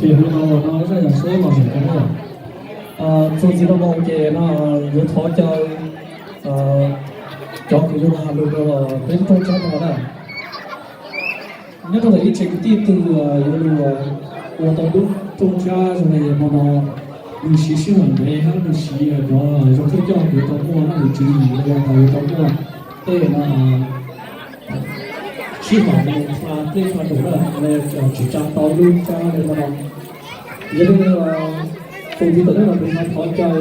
Ces hmo no no zaj yam suab los sim cov no, txuas ntxiv no mus ces no yuav thov caw cov kws yuav los has lus rau peb rooj tsab no na. Nyob rau ntawm ib tsev kwv tij twg yuav lug ua tau lub rooj tsab zoo li hmo no, nws siv sij hawm ntev hab nws siv cov zoo khaub coj yuav tau muaj hab nws tswv yim los yog tas yuav tau muaj tej no sij hawm mus tshua plej tshua num na, tsis tsa tau lub tsab li no. Yog li tus ntxiv tom ntej no kuv xav thov caw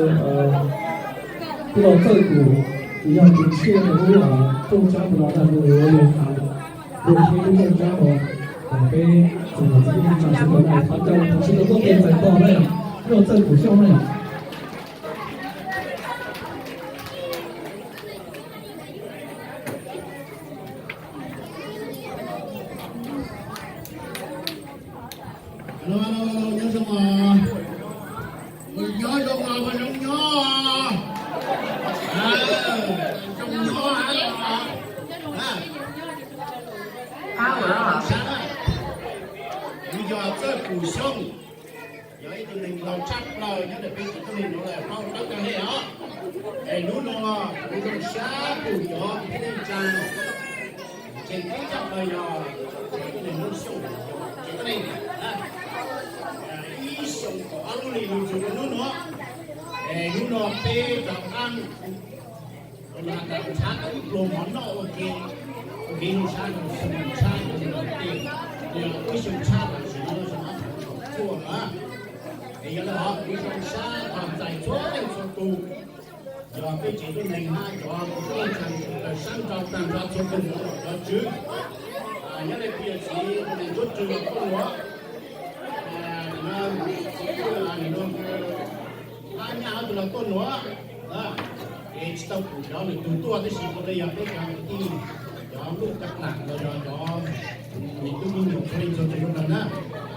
tij laug Txawj Kum, yog tus tshiab rau lub rooj tsab ntawm no na, nws yuav lug has lug qhib lub rooj tsab no kom peb tsoom niam txiv kwv tij neej tsa sawv daws na, thov caw tau sawv daws tuaj tes txais tos na yom, tij laug Txawj Kum Xyooj na yom. Nyob zoo os, nyob zoo os, zoo nyob, zoo nyob. Kuv yog Txawj Kum Xyooj, yog ib tug neeg laus tshaj plaws nyob ntawm peb tsev tuab neeg nuav lawm, paub dawb kawg li os. Es hnub no kuv zoo sab pum cov kwv tij neej tsa, tseem ceeb tshaj plaws yog tsev tuab neeg Hmoob Xyooj, tsev tuab neeg ib xyoos kaum ob lub hli lug txug rau hnub nuav. Es hnub no peb rov qab ua has tas ntshaw tau ib pluag mov noj ua ke, ua ke zoo sab zoo xyoo ntshaw zoo los tej, yog ib xyoo ntshaw tam sim no zoo ob phav kaum cuaj lawm. Es yog le hov kuv zoo sab tog txais txhua leej txhua tug, yog peb tsev tuab neeg hab cov kwv tij neej tsa sawv daws sab nraud taag nrho txhua tug, cov tswv, nyob le peb yawm txiv tus neeg Ntsuab Rwg los tuaj nuav, nim no, nim no Hab Nyaj ob tug los tuaj nuav, es tsis tau pum cov lwm tug tuaj tab sis ua le yog peb cov kwv tij, cov lub cov dlaam los yog cov niam tub me nyuam txhua leej txhua tug sawv daws na,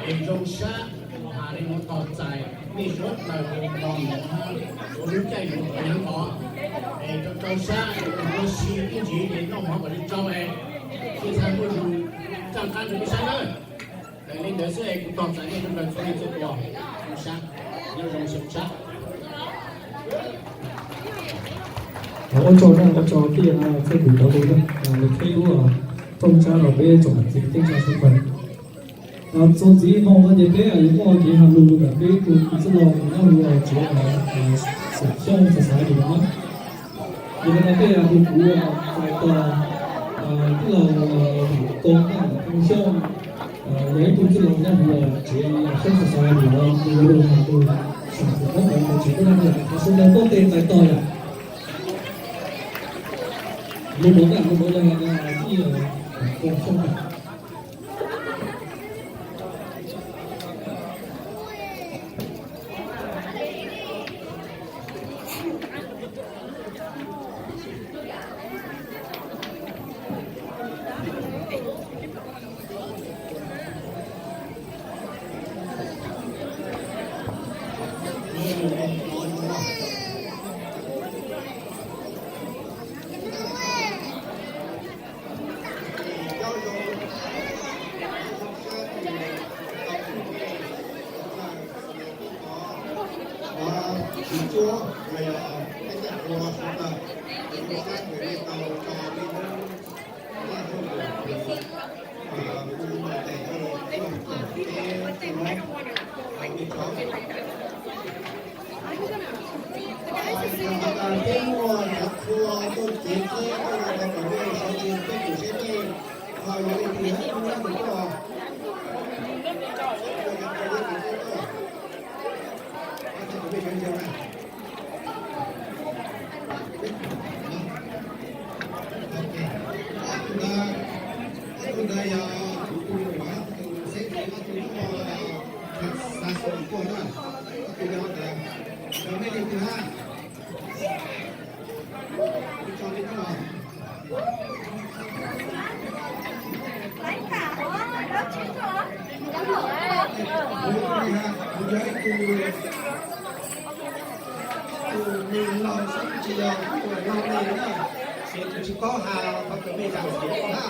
es zoo sab has le nuav tog txais mej sawv daws ua lub caij nuav tod nyav tod, es rau rau sab ua si ib ntsis es noj mov kom le tsau es, txhaj muaj zug tsaaj qab rau peb saib na. Li ntawd xwb es kuv tog txais mej sawv daws txhua leej txhua tug, zoo sab, nyob zoo sab. Ua tsaug na, ua tsaug tij Txawj Kum cov lug, lug qhib lub rooj tsab rau peb tsoom niam txiv kwv tij neej tsa sawv daws. Txuas ntxiv mus no ces peb yuav muaj kev has lug ntawm peb tug txwj laug nyob huv tsev Xeem Xyooj Society no na. Yog li no tej yog tus kuv txais tos tij laug Vam Koo na, Vam Koo Xyooj, yog ib tug txwj laug nyob huv tsev Xyooj Society no, nws yuav lug has lug saam xwm Hmoob ntawd rau tsev tuab neeg yom, thov sawv daws tuaj tes txais tos yom. Lug nuav na, lug nuav yog tij Vam Koo Xyooj na. Peb muaj cov txhua tuaj cev qheb tuaj rau kom peb sawv tsees peb tus sab tej, ho yog leej twg hab tub nyab tus tuaj, tuaj cev qheb tuaj, peb sawv tsees na. Ob tug ntawd, ob tug ntawd yog kuv tus me nyuam, ob tug xeeb txiv, ob tug nyuj xa xu tuaj na, ob tug yog ntawd, yog mej leej twg hab? Kuv tso peb tuaj. Kuv yog ib tug, tus neeg laug xwb, tsis yog tus laug neeg na, es tus tsis paub has los thov kom mej zam txim na.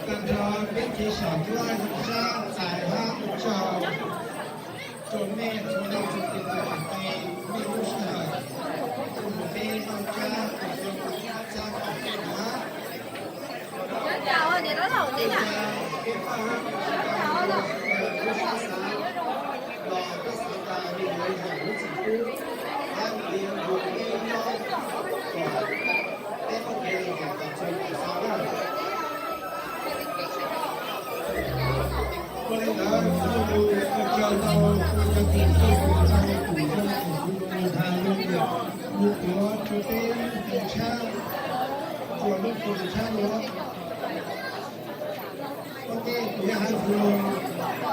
Tag nrho peb cev xyom cuab zoo sab txais hab ua tsaug rua mej txhua leej txhua tus tau pab peb mej lub sij hawm tuaj moog peb noj tsab ua tsaug txhab peb hab. Peb pab hab lub sab xav los peb xav tas mej yuav zam lub txim pub hab yuav yuav peb nyob kom peb muaj kev lom zem kom txhua tus xav na. Ua le ntawd, ua tsaug rau ua cov tij txhua tus tau tus zoo tus kuv lug has lug lug tuav rua peb lub tug tshab, rua lub tug tshab nuav. Ua ntej kuv yuav hais lug,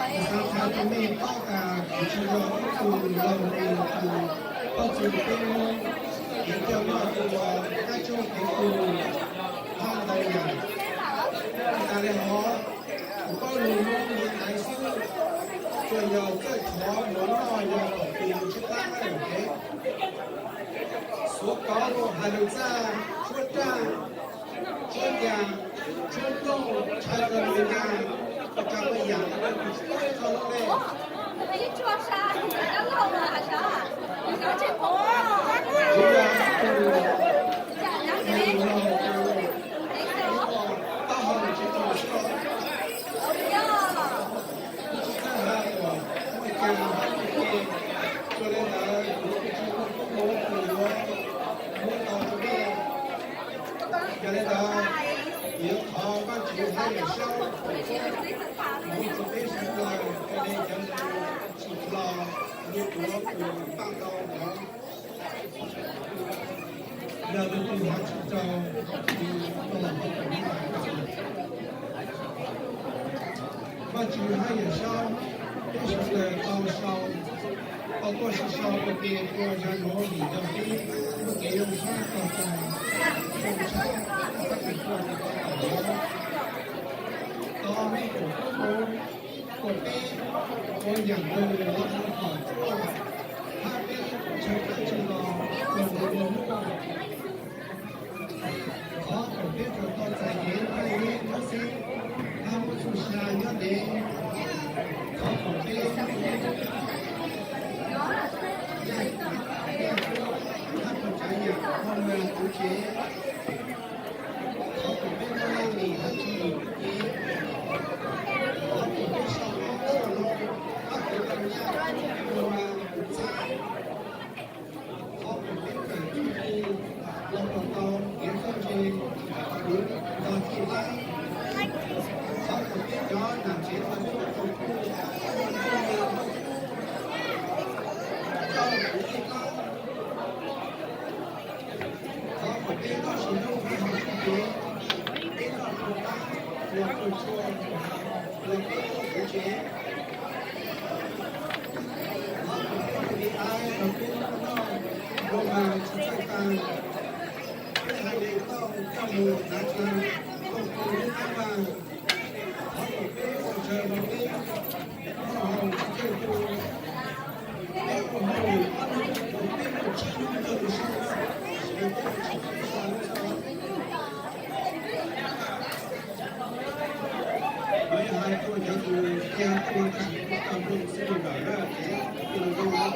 kuv xav qha rua mej paub tas kuv tsi yog ib tug laug le tug paub txug peb Hmoob kev coj noj ua, kab tshoob kev tu hab ntau yam. Tas le hov, kuv paub lug Hmoob le ntawd xwb, tsuas yog txawj thov mus noj yog thaum twg tshaib plab lawm kev, xuav kauv, hais lug txaj, tshuab raj, tshuab ncas, tshuab nplooj, tshais rau lug ncas, ua tsaug ua yam rau kws tsis paub ib qho lug le. Kuv yog ib tug neeg laug, taub hau tsis tau xwb os. Kuv tsis txawj hais kom muaj cas muaj ke, tsuas le ntawd kuv kuj tsis muaj koob moov kws yuav muab tau rua mej. Yog le ntawd, kuv yuav thov Vaajtswv hab Yawm Saub moov rua peb suav dlawg, rua le cov lug tsi hlo, lug tuav kws paaj tau ntawd, yog lug tug hov tsi rau, tsi tau los tau kuv hais. Vaajtswv hab Yawm Saub, peb suav dlawg tau sau, tau tuaj sib sau ua ke rua zag nuav vim yog peb muaj kev zoo sab tog cag, zoo sab, sab kws tuaj rua tau tom nuav. Thov mej foom koob moov rua peb ua yaam lug los rua tom tuaj, hab peb ntshaw dlaab tsi los ua lug ua muaj. Thov kom peb kawm tau txais kev nqaij yeeb nyob xeeb, hab muaj txuj sa nyob ntev. Thov kom peb yaaj, yaaj, hab tau tsav yaam mog mag kuv tsev. Thov kom peb muaj leej lim hab tsis lim kuv kev. Thov kom peb sau ob txuj lug hab kuv tau yaaj mog mag kuv txhab. Thov kom peb kawm txuj ci los kom tau kev txawj ntse, kuv tog cim dlaab. Thov kom peb cov nam tsev tau txuj tau kuj, txuj, txuj, txuj, txuj, txuj, txuj, txuj, txuj, txuj, txuj, txuj, txuj, txuj, txuj, Thov kom peb noj tsis nub hab haus tsis kev, peb noj rua qab, ua rua tsua, ua peb lub tsev. Thov kom peb ua li dlaab los peb noj, ua mas tsis txawj taag. Peb haiv neeg Tooj coj moog hnav dlaag, Tooj tu lub qab vaaj. Thov kom peb ua ntsawg los peb noj haus tsis txawj tu. Peb ua hauj lwm ob hnub, peb ua tsib hnub rua lwm sab, es peb ua tsis tau ib qho lub sab. Kuv yuav hais rua cov kws cia tuaj tab sis kuj tau nplooj xwb lug lawm na, ces cia lug zoo os.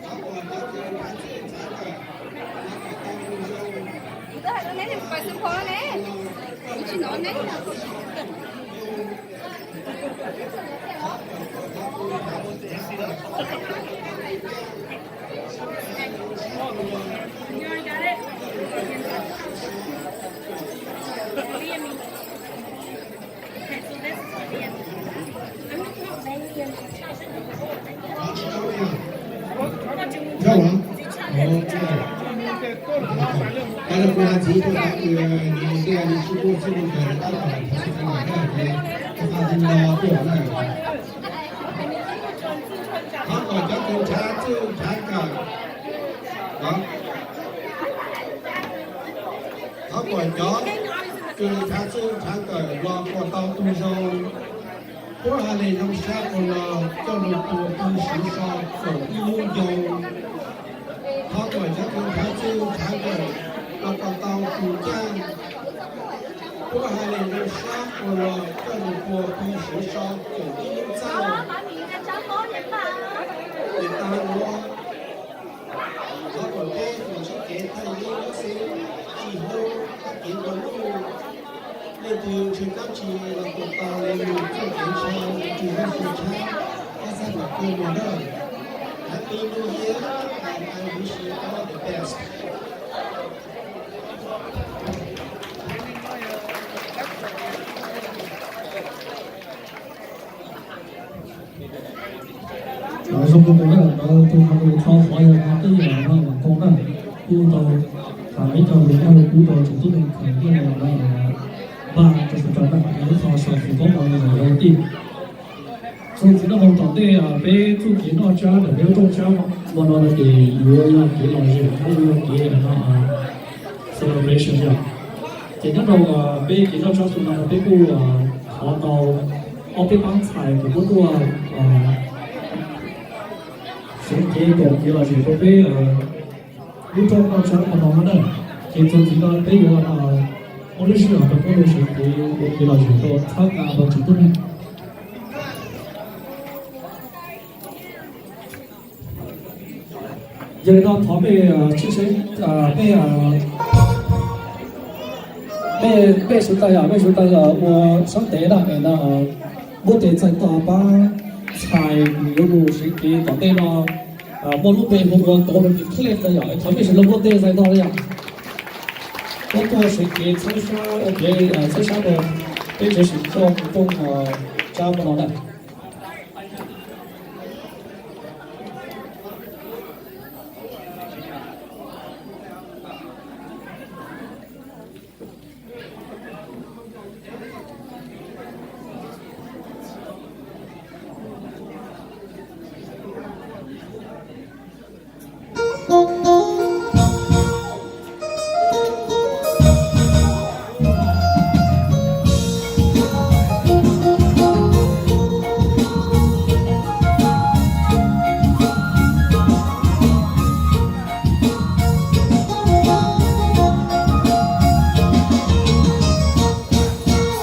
Thov kom cov kws nrhav txuj nrhav kawm, thov kom tau zoo zoo. Nrog los? Ov, txawj. Tab sis kuv has ntxiv rua cov kws nyiam mus ntiaj li sib puab txuj lug kawg rua tab tom thov txhua txhua ntawm na, ces koj faj txuj no tuaj na. Thov kom cov kws nrhav txuj nrhav kawm, thov kom cov kws nrhav txuj nrhav kawm los kom tau tug zoo. Puab has le zoo sab kawg los coj lug tuag pw siv so koom ib hnub ncoo. Thov kom cov kws nrhav txuj nrhav kawm Los kom tau tus caj, tuaj hais li zoo sab ua los coj nws puas pheej siv sau tseem ib lub txaj. Ces tag ua, thov kom peb tus tsheb kev thaj yeeb xwb, tsis hlub tab kev ua luj. Leej twg ntshe kab tsis los tus tau li nws txoj kev ntshaw, tsis muaj xu tshab, tab xab mam kawg mus na. Happy New Year and I wish you all the best. Zoo nkauj na, ntawd tus qhov tus qhov qhov yog qhov twj yam no mas koob na, kuj tau tham ib co lus dab lus kub rau tsoom tib neeg kheem thiab no na, npaj rau sawv daws na, lub qhov sau xov tooj no yog ua tij. Txuas ntxiv no mus tom ntej peb txuj kev noj tsab ntawm peb lub rooj tsab no no ces yuav yog kev lom zem thiab yuav yog kev no celebration yom. Ces nyob rau peb kev noj tsab xwb no peb kuj thov tau ob peb pab ntxhais kuv muab tuaj seev kev kom kev lom zem rau peb lub rooj noj tsab no no na. Ces txuas ntxiv no peb yuav muaj lub sij hawm rau peb lub seev kev ua kev lom zem rau txhab na rau tsoom tib neeg. Yog li no thov mej tshwj xeeb, mej, mej, mej sawv daws, mej sawv daws ua sab tes na, muab tes txais tos pab ntxhais yuav mus seev kev tom ntej no, muaj lub npe hu ua Golden Eclipse na yom, thov mej sawv daws muab tes txais tos na yom. Muab tuaj seev kev txhawb sab, kev txhawb sab rau peb tsev seev rooj, rooj tsab no na.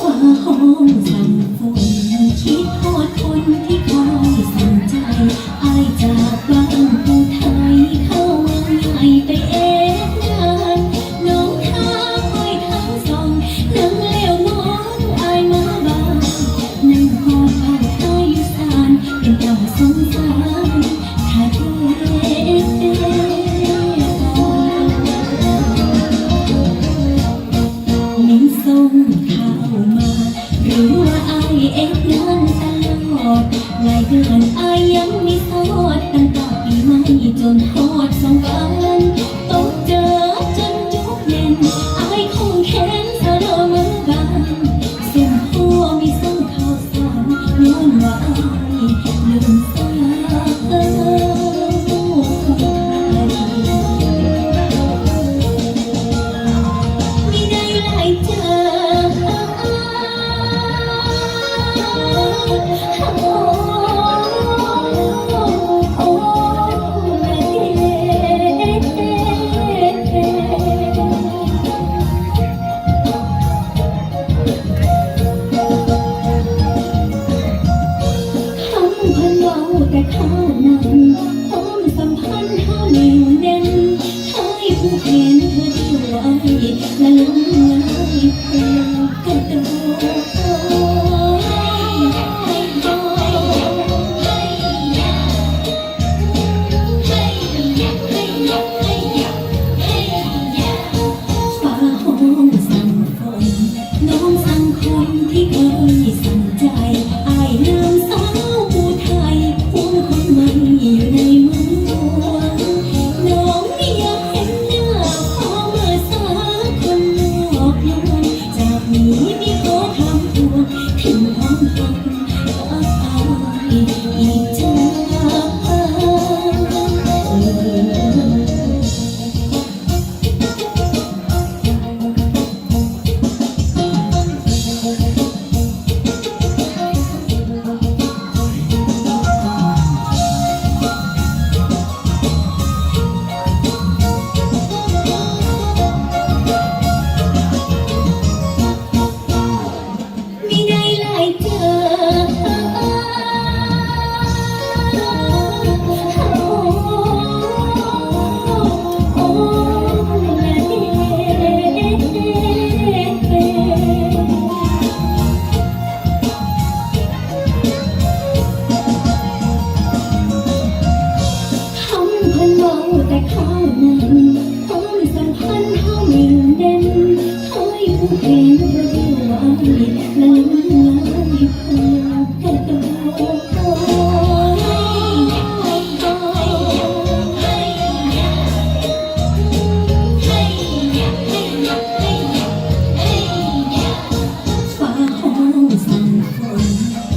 Fa hoov xam fum, khib thov thoob thib thov xam cai, ai tsa pab hu thaiv khau ua nyai peb ev nyaam, noog khav hoij khav xoom, neeg lwm moov ai mab npaam, neeg hov khau thaiv yug xaam, peb tau xoob xaav thaiv peb. Mej xoob khau mas, rua ai ev nyaam tas lod, lais daan ai yeej mej xov, taag tam pis maij txug hod xoo kab, tau cawv cov ncuj yeej, ai khoom kheev xaav lug mab npaam, xum huam mej xoob khau xaav, nub nuav ai lug xaav.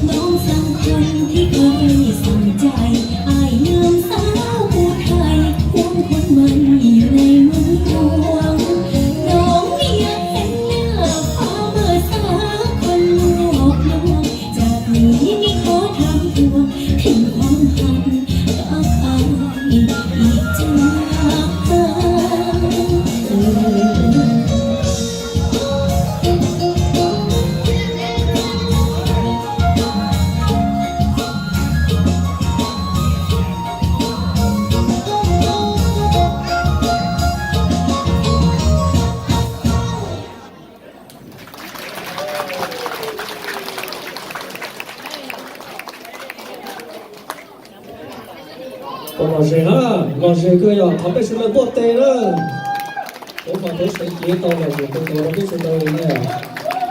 Noog xaam khuam tib kawg xaam cai, aim nyob sab ua thai, kuv khuam mas yug nais moog tuag. Noog yog kheev nab fab mawj sab khuam luag pluag, zag nim qhov tham tuag, kheev khuam hab kab aim ib tug. Ua lom zem na, lom zem kawg yog thov peb sawv daws npuaj tes na. Kuv foom koob seev cev tau lom zem kawg rau peb sawv daws na.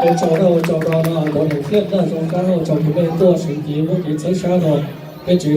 Peb tso na, ua tsaug rau no kuv neeg Fliaj na, zoo qab ua tsaug rau peb npuaj seev cev muab kev txhawb sab rau peb tsev